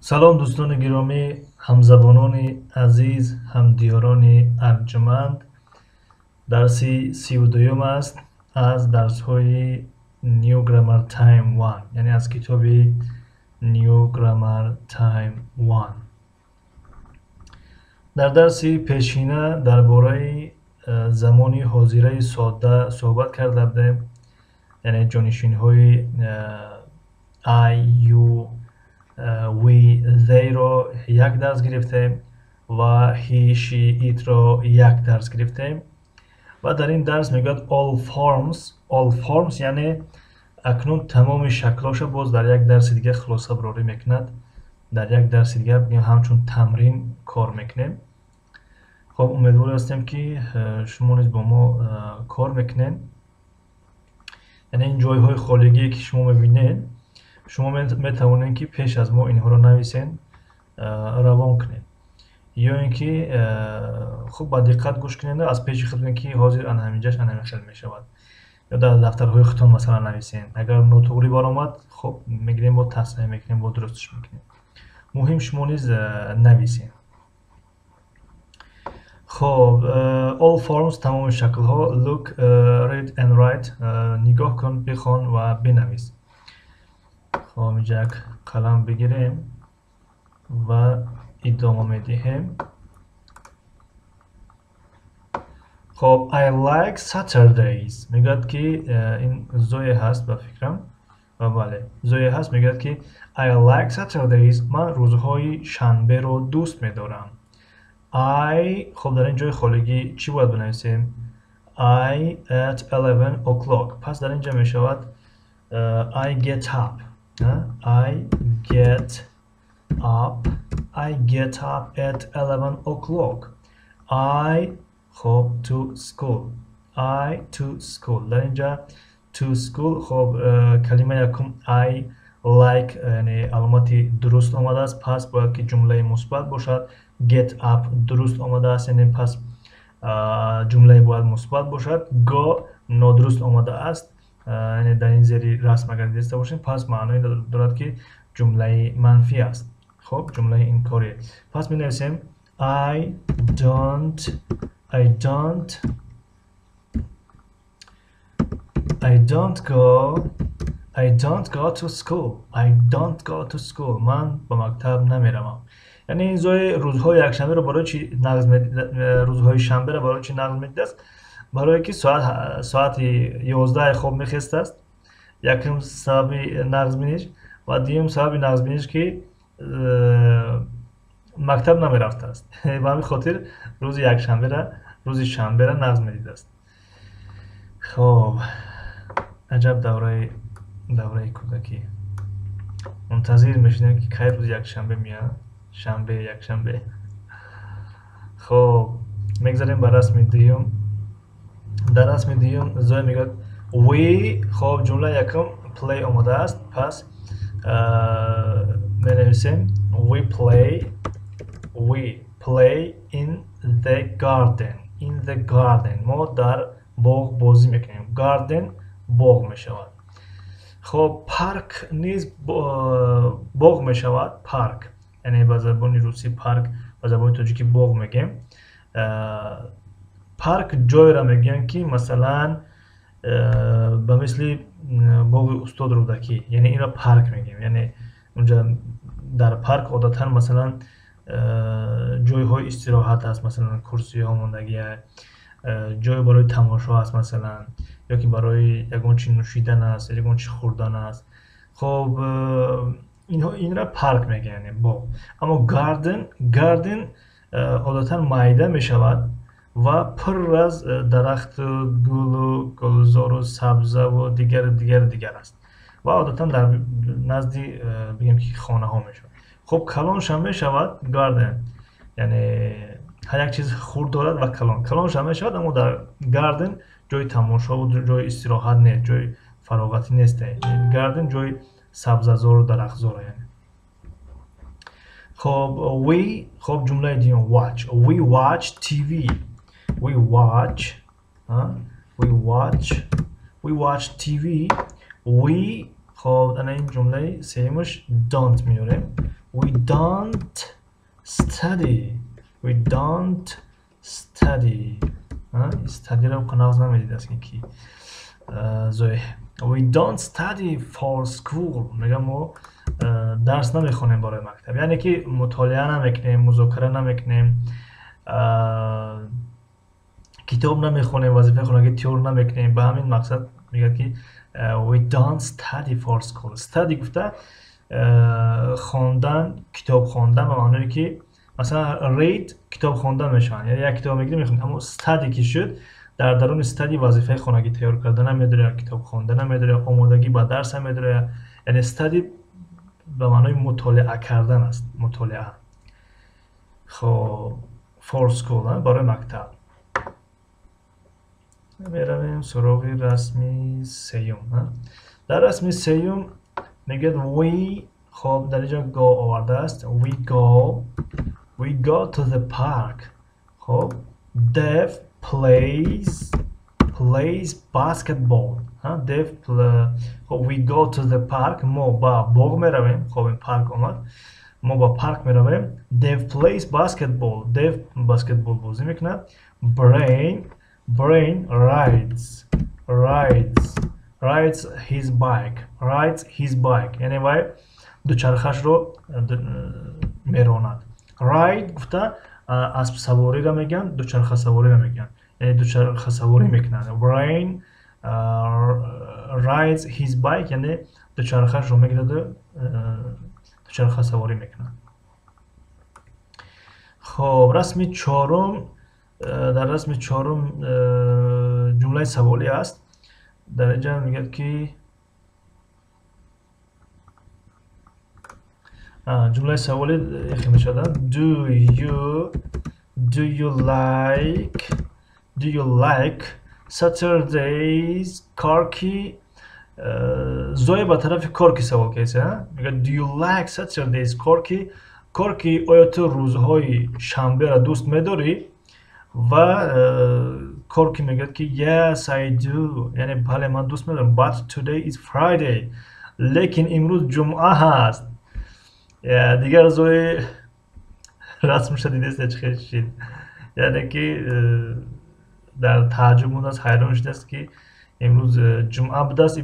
Салом, дӯстони гиромӣ, ҳамзабонони азиз, ҳамдиёрони арҷманд. Дарси 32-юм аст аз дарсҳои New Grammar Time 1, яъне аз китоби New Grammar Time 1. Дар дарси пешина дар бораи замони ҳозираи содда суҳбат карда будем, яъне ҷонишинҳои I, you, we, they-ро як дарс гирифтем ва he, she, it-ро як дарс гирифтем. Ва дар ин дарс мегӯяд all forms, all forms, яъне акнун тамоми шаклҳоша боз дар як дарси дигар хулоса барорӣ мекунад. Дар як дарси дигар бигӯем ҳамчун тамрин кор мекунем. Хоб, умедвор ҳастем, ки шумо низ бо мо кор мекунед. Яъне ин ҷойҳои холигие, ки шумо мебинед, шумо метавонед, ки пеш аз мо инҳоро нависед, равон кунед, ё ин ки хуб ба диққат гӯш кунед, аз пеши худ бинед, ки ҳозир ана ҳаминҷаш ана ҳамин хел мешавад, ё дар дафтарҳои худтон масалан нависед. Агар нотуғрӣ баромад, хуб, мегирем, бо тасҳеҳ мекунем, бо дурустш мекунем. Муҳим, шумо низ нависед. Хоб, all forms, тамоми шаклҳо. Look, read and write, нигоҳ кун, бихон ва бинавис. Хоб, инҷа як қалам бигирем ва идома медиҳем. Хоб, I like Saturdays. Мегӯяд, ки ин Зое ҳаст, ба фикрам. Ва бале, Зое ҳаст, мегӯяд, ки I like Saturdays. Ман рӯзҳои шанберо дӯст медорам. I, хоб, дар ин ҷои холигӣ чӣ бояд бинависем? I at 11 o'clock. Пас дар ин ҷо мешавад I get up. I get up. I get up at 11 o'clock. I, хоб, to school. I to school. Дар ин ҷа to school, хоб, калимаи якум I like, яъне аломати дуруст омадааст, пас бояд ки ҷумлаи мусбат бошад. Get up дуруст омадааст, яъне пас ҷумлае бояд мусбат бошад. Go нодуруст омадааст, яъне дар ин зери расм агар дида бошем, пас маъное дорад, ки ҷумлаи манфӣ аст. Хоб, ҷумлаи инкорӣ. Пас менависем I don't go, I don't go to school. I don't go to school. Ман ба мактаб намеравам. Яъне ин Зои рӯзҳои якшанберо барои чӣ нағз, рӯзҳои шанберо барои чӣ нағз медидааст? Барое ки соати 11 хоб мехестааст, якум сабаби нағзбиниш, ва дуюм сабаби нағзбиниш, ки мактаб намерафтааст. Ба ҳамин хотир рӯзи якшанбера, рӯзи шанбера нағз медидааст. Хоб, аҷаб давраи кӯдакӣ! Мунтазир мешудем, ки кай рӯзи якшанбе меяд. Шанбе, якшанбе. Хоб, мегзарем ба расми дуюм. Дар расми дуюм Зоя мегӯяд we, хоб, ҷумлаи якум play омадааст, пас менависем we play, we play in the garden. In the garden, мо дар боғ бозӣ мекунем. Garden боғ мешавад. Хоб, парк низ боғ мешавад. Парк, яъне ба забони русӣ парк, ба забони тоҷикӣ боғ мегӯем. Парк ҷойеро мегӯянд, ки масалан ба мисли боғи устод Рӯдакӣ, яъне инро парк мегӯем. Яъне унҷа дар парк одатан масалан ҷойҳои истироҳат аст, масалан курсиҳо мондагия, ҷое барои тамошо аст масалан, ё ки барои ягон чи нӯшидан аст, ягон чи хӯрдан аст. Хоб, инҳо инро парк мегӯянд, яъне боғ. Аммо garden, garden одатан майда мешавад ва пур аз дарахту гулу гулзору сабзаву дигару дигару дигар аст ва одатан дар назди, бигем ки, хонаҳо мешавад. Хоб, калоншам мешавад garden, яъне ҳар як чиз хурд дорад ва калон. Калоншам мешавад, аммо дар garden ҷои тамошову ҷои истироҳат нест, ҷои фароғатӣ нест. Garden ҷои сабзазору дарахтзор яъне. Хоб, we, хоб, ҷумлаи дуюм watch. We watch TV. We watch, we watch, we watch TV. We, хоб, ана ин ҷумлаи сеюмаш don't меорем. We don't study. We don't study. Study-ро қанағз намедидааст ки Зои. We don't study for school. Мегӯям, мо дарс намехонем барои мактаб, яъне ки мутолиа намекунем, музокира намекунем, китоб намехонем, вазифаи хонагӣ тайёр намекунем. Ба ҳамин мақсад мегӯяд, ки we don't study for school. Study гуфта хондан, китоб хондан, ба маъное ки масалан read китоб хондан мешаванд, яъне як китоб мегирем, мехонем. Аммо study ки шуд, дар даруни study вазифаи хонагӣ тайёр кардан медорад, китоб хондан медорад, омодагӣ ба дарс медорад. Яъне study ба маънои мутолиа кардан аст, мутолиа. Хоб, for school, барои мактаб. Меравем суроғи расми сеюм. Дар расми сеюм мегӯяд we. Хоб, дар инҷо go овардааст. We go, we go to the park. Хоб, Dev plays basketball. Dev. Хоб, we go to the park, мо ба боғ меравем. Хоб, ин парк омад, мо ба парк меравем. Dev plays basketball, Dev баскетбол бозӣ мекунад. Brain rides his bike, rides his bike, яъне вай дучархашро меронад. Ride гуфта аспсавориро мегӯянд, дучархасавориро мегӯянд, яъне дучархасаворӣ мекунанд. Brain rides his bike, яъне дучархашро мегираду дучархасаворӣ мекунад. Хоб, расми чорум. Дар расми чорум ҷумлаи саволӣ аст. Дар инҷа мегӯяд, ки ҷумлаи саволӣ яхе мешавад: Do you like Saturdays, Corky? Зоя ба тарафи Корки савол кардааст, мегӯяд: Do you like Saturdays, Corky? Корки, оё ту рӯзҳои шанберо дӯст медорӣ? Ва Корки мегӯяд, ки yes, I do, яъне бале, ман дӯст медорам. But today is Friday, лекин имрӯз ҷумъа ҳаст. Дигар Зои расмша дидест, чӣ хел шид, яъне ки дар тааҷҷуб мондааст, ҳайрон шудааст, ки имрӯз ҷумъа будааст.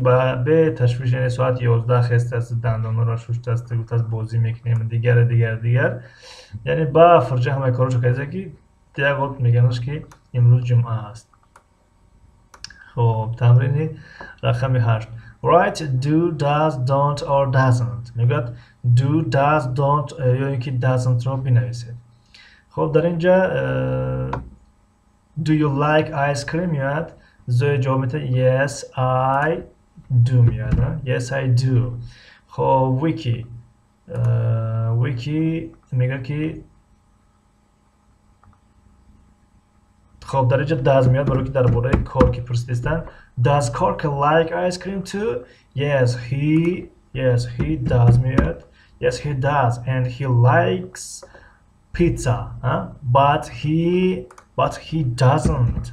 Беташвиш, яъне соати 11 хестааст, дандонҳоро шуштааст, гуфтааст, бозӣ мекунем, дигар, дигар, дигар, яъне ба фурҷа ҳамаи корҳошо кардааст, ки як вақт меганаш, ки имрӯз ҷумъа аст. Хоб, тамрини рақами 8. Write do, does, don't or doesn't. Мегӯяд, do, does, don't ё ин ки doesn't-ро бинависед. Хоб, дар инҷа do you like ice cream меояд. Зоя ҷавоб медиҳад, yes, I do меояд, yes, I do. Хоб, Вики мегӯяд, ки хоб, дар инҷа does меояд, барои ки дар бораи Корки пурсидистанд. Does Corky like ice cream too? Yes, he does меояд. Yes, he does, and he likes pizza, huh? But he doesn't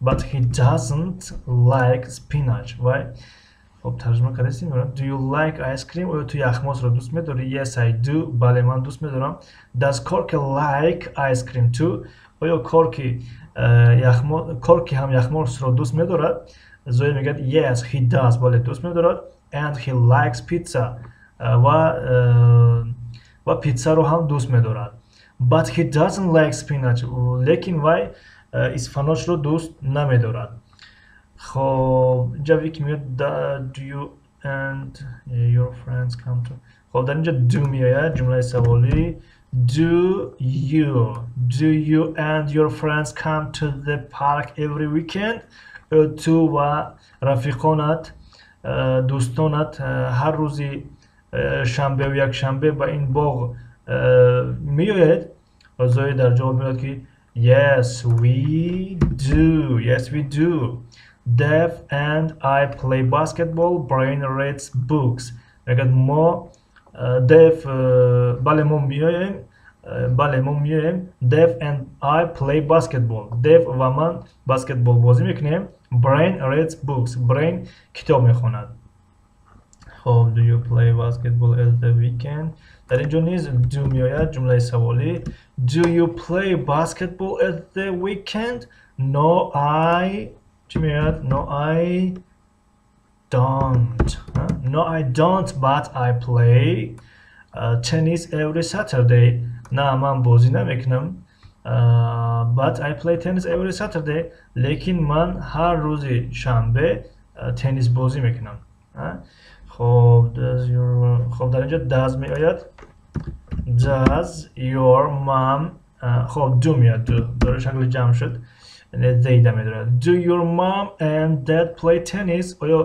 but he doesn't like spinach. Вай, хоб, тарҷума кардастем. Do you like ice cream? Оё ту яхмосро дӯст медорӣ? Yes, I do, бале, ман дӯст медорам. Does Corky like ice cream too? Оё Корки ҳам яхмосро дӯст медорад? Зоя мегӯяд, yes, he does, бале, дӯст медорад. And he likes pizza, ва питсаро ҳам дӯст медорад. But he doesn't like spinach, лекин вай исфаночро дӯст намедорад. Хоб, инҷа Вики мегӯяд, do you and your friends come to. Хоб, дар инҷа do меояд, ҷумлаи саволӣ. Do you and your friends come to the park every weekend? Ту ва рафиқонат, дӯстонат ҳар рӯзи шанбеву якшанбе ба ин боғ меояд? Зоя дар ҷавоб мегӯяд, ки yes, we do. Yes, we do. Dev and I play basketball. Brain reads books. Мегӯяд, мо, Dev, бале, мо меоем, бале, мо меоем. Dev and I play basketball, Dev ва ман баскетбол бозӣ мекунем. Brain reads books, Brain китоб мехонад. Хоб, do you play basketball at the weekend? Дар ин ҷо низ do меояд, ҷумлаи саволӣ. Do you play basketball at the weekend? No, I чӣ меояд? No, I don't. No, I don't, but I play tennis every Saturday. На, ман бозӣ намекунам. But I play tennis every Saturday. Лекин ман ҳар рӯзи шанбе теннис бозӣ мекунам. Хоб, хоб, дар инҷо does меояд. Does your mom, хоб, do меояд, do дар шакли ҷамъ шуд, яъне they да медорад. Do your mom and dad play tennis? Оё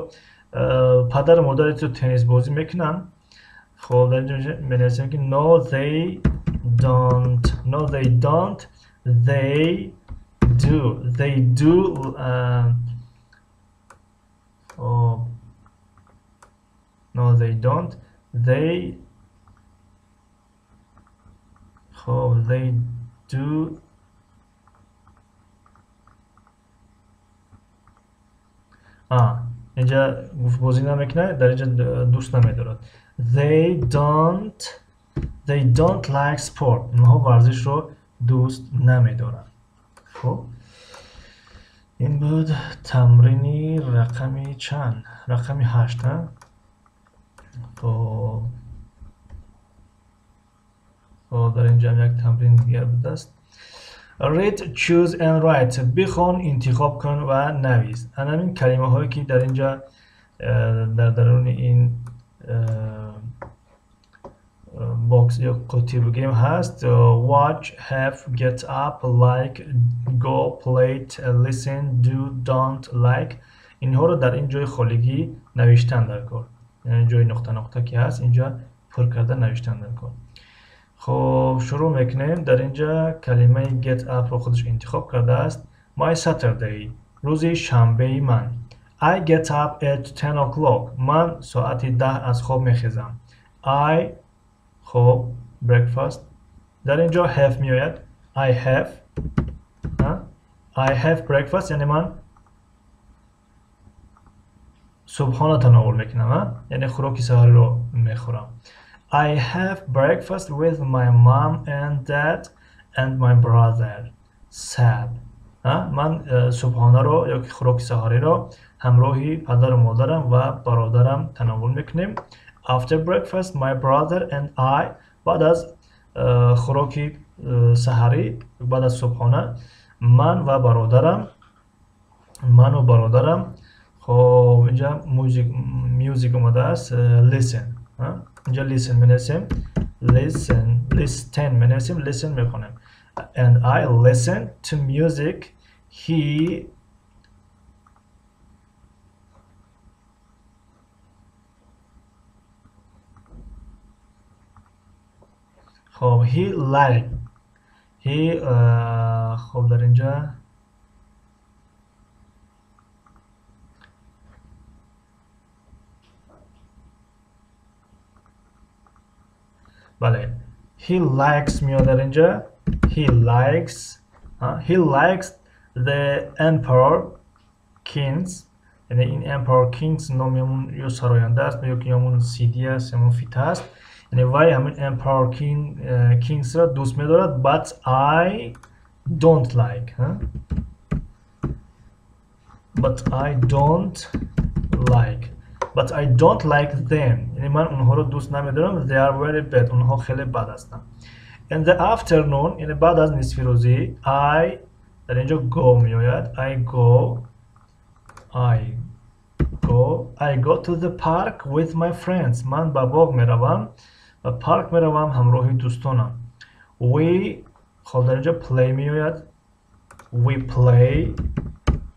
падару модари ту теннис бозӣ мекунанд? Хоб, дар инҷо менависем ки no, they don't. No, they don't. They do. They do. Oh, no, they don't. They, oh, they do. Инҷа гуфт бозӣ намекунад, дар инҷа дӯст намедорад. They don't. They don't like sport. Онҳо варзишро дӯст намедоранд. Хоб, ин буд тамрини рақами чанд? Рақами 8. Хоб, дар инҷа ҳам як тамрини дигар будааст. Read, choose and write. Бихон, интихоб кун ва навис. Ҳамин калимаҳое ки дар инҷа дар даруни ин бокс ё қутӣ бигем ҳаст: watch, have, get up, like, go, play, listen, do, don't, like. Инҳоро дар ин ҷои холигӣ навиштан дар кор, яъне ҷои нуқта нуқта ки ҳаст, инҷа пур карда навиштан дар кор. Хоб, шурӯъ мекунем. Дар инҷа калимаи get up-ро худаш интихоб кардааст. My Saturday, рӯзи шанбеи ман. I get up at 10 o'clock. Ман соати 10 аз хоб мехезам. I, хоб, breakfast. Дар инҷо have меояд. I have, I have breakfast, яъне ман субҳона тановул мекунам, яъне хӯроки саҳариро мехӯрам. I have breakfast with my mom and dad and my brother Sab. Ман субҳонаро ё ки хӯроки саҳариро ҳамроҳи падару модарам ва бародарам тановул мекунем. After breakfast, my brother and I, баъд аз хӯроки саҳарӣ, баъд аз субҳона, ман ва бародарам, ману бародарам, хоб, инҷа music омадааст, listen. Инҷа listen менависем, listen, listen менависем, listen мехонем. And I listen to music. He خب he like he خب در اینجا بله he likes میاد در اینجا. He likes, he likes the Emperor Kings. یعنی این Emperor Kings نامی همون یا سراینده است یا که همون سی دی است، همون فیت است. یعنی وای همین Emperor Kings را دوست می‌دارد. But I don't like, huh? But I don't like, but I don't like them. یعنی من اونها رو دوست نمی‌دارم. They are very bad. اونها خیلی بد هستند. In the afternoon, یعنی بعد از نصف روزی، I در اینجا go میآید. I go, I go, I go to the park with my friends. من به باغ میروم، به پارک میروم همراه دوستانم. We, خب در اینجا play میآید. We play,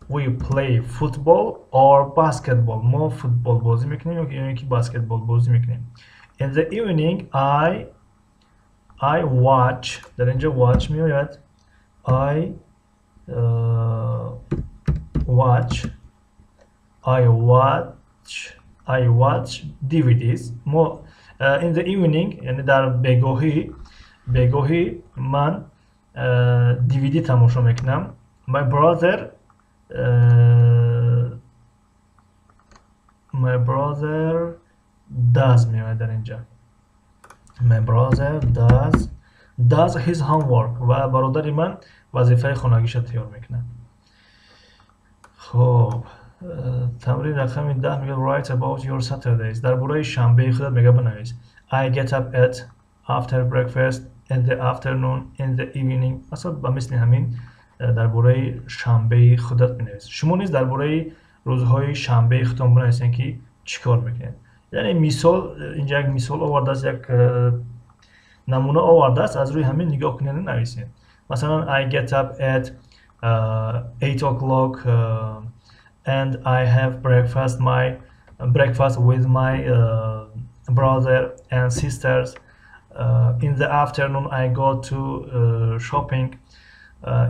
we play football or basketball. ما فوتبال بازی میکنیم یا اینکه بسکتبال بازی میکنیم. In the evening, I watch. در اینجا watch میآید. I watch, I watch, I watch DVDs. ما in the evening یعنی در بگاهی، بگاهی من DVD تماشا میکنم. My brother, my brother Does меояд дар инҷа. My brother does his homework ва бародари ман вазифаи хонагиша тайёр мекунад. Хоб, тамрин рақами 10 мегӯяд write about your Saturdays. Дар бораи шанбеи худат мегӯяд бинавис. I get up at, after breakfast, in the afternoon, in the evening. Масалан ба мисли ҳамин дар бораи шанбеи худат бинавис. Шумо низ дар бораи рӯзҳои шанбеи худтон бинависед, ки чӣ кор мекунед. Яъне мисол, инҷа як мисол овардааст, як намуна овардааст, аз рӯи ҳамин нигоҳ кунед, нависед. Масалан, I get up at 8 o'clock and I have breakfast with my brother and sisters. In the afternoon I go to shopping.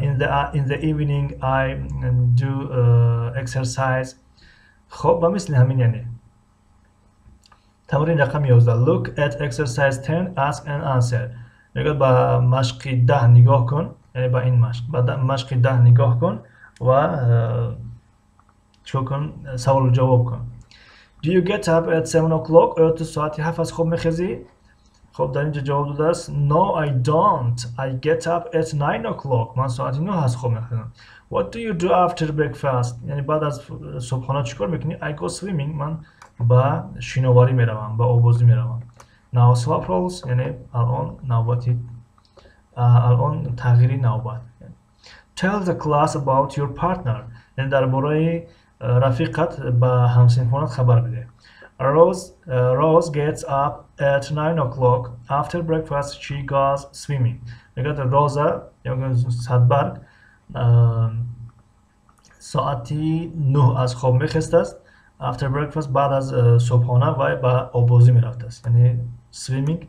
In the evening I do exercise. Хоб, ба мисли ҳамин яъне. Тамрин рақами 11. Look at exercise 10, ask and answer. Мегӯяд ба машқи 10 нигоҳ кун, яъне ба ин машқ, ба машқи 10 нигоҳ кун ва чикор кун, саволу ҷавоб кун. Do you get up at 7 o'clock? Оё ту соати 7 аз хоб мехезӣ? Хоб, дар инҷа ҷавоб додааст No, I don't. I get up at 9 o'clock. Ман соати 9 аз хоб мехезам. What do you do after breakfast? Яъне баъд аз субҳона чикор мекунӣ? I go swimming. Ман ба шиноварӣ меравам, ба обозӣ меравам. Now swap roles, яъне алон навбати, алон тағйири навбат. Tell the class about your partner. Яъне дар бораи рафиқат ба ҳамсинфонат хабар бидеҳ. Rose gets up at 9 o'clock. After breakfast she goes swimming. Мегӯяд Роза ё Садбарг соати 9 аз хоб мехестааст. After breakfast баъд аз субҳона вай ба обозӣ мерафтааст. Яъне swimming,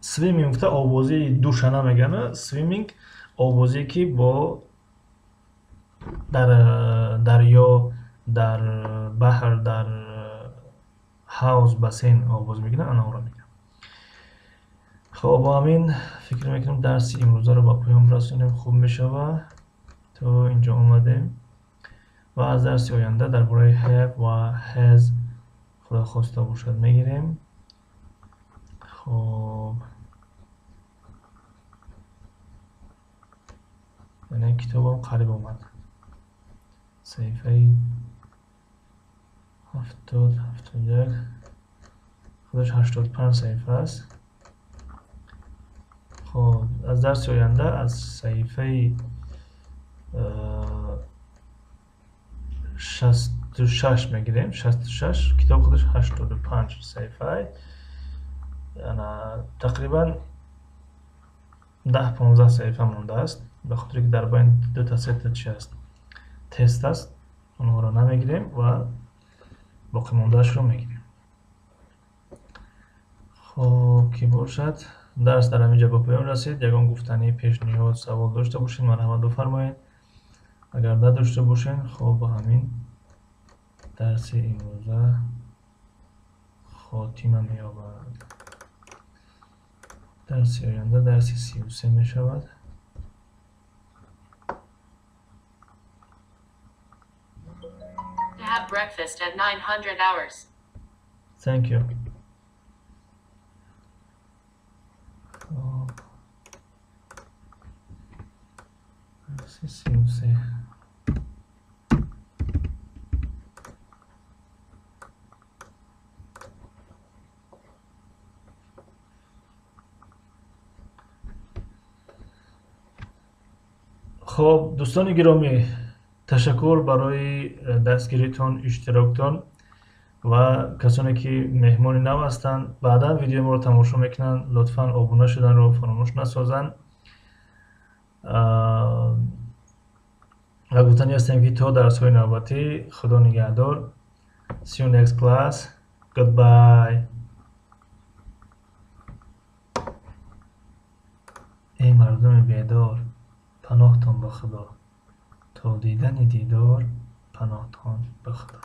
swimming гуфта обозии душа намегӯянд. Swimming обозие ки бо дар дарё, дар баҳр, дар ҳавз, бассейн обоз мекунанд, ана онро мегӯянд. Хоб, бо ҳамин фикр мекунам дарси имрӯзаро ба поён расонем, хуб мешавад. То инҷо омадем ва аз дарси оянда дар бораи have ва has худо хоста бошад мегирем. Хоб, яъне китобам қариб омад. Саҳифаи 70, 71, худаш 85 саҳифа аст. Хоб, аз дарси оянда аз саҳифаи 66 мегирем. 66, китоб худаш 85 саҳифа. Тақрибан 10-15 саҳифа мондааст, ба хотире ки дар байни ду та се та чи аст, тест аст, онҳоро намегирем ва боқимондаашро мегирем. Хоб, ки бошад, дарс дар ҳамин ҷо ба поён расид. Ягон гуфтанӣ, пешниҳод, савол дошта бошед, марҳамат бифармоед. Агар надошта бошед, хоб, ба ҳамин дарси имрӯза хотима меёбад. Дарси оянда дарси 33 мешавад. To have breakfast at 900 hours. Thank you. Дарси 33. Хоб, дӯстони гиромӣ, ташаккур барои дастгиритон, иштироктон ва касоне ки меҳмони нав ҳастанд, баъдан видеои моро тамошо мекунанд, лутфан обуна шуданро фаромӯш насозанд. Ва гуфтанӣ ҳастем ки то дарсҳои навбатӣ Худо нигаҳдор. See you next class. Goodbye. Эй мардуми бедор, паноҳтон ба Худо. То дидани дидор, паноҳтон ба Худо.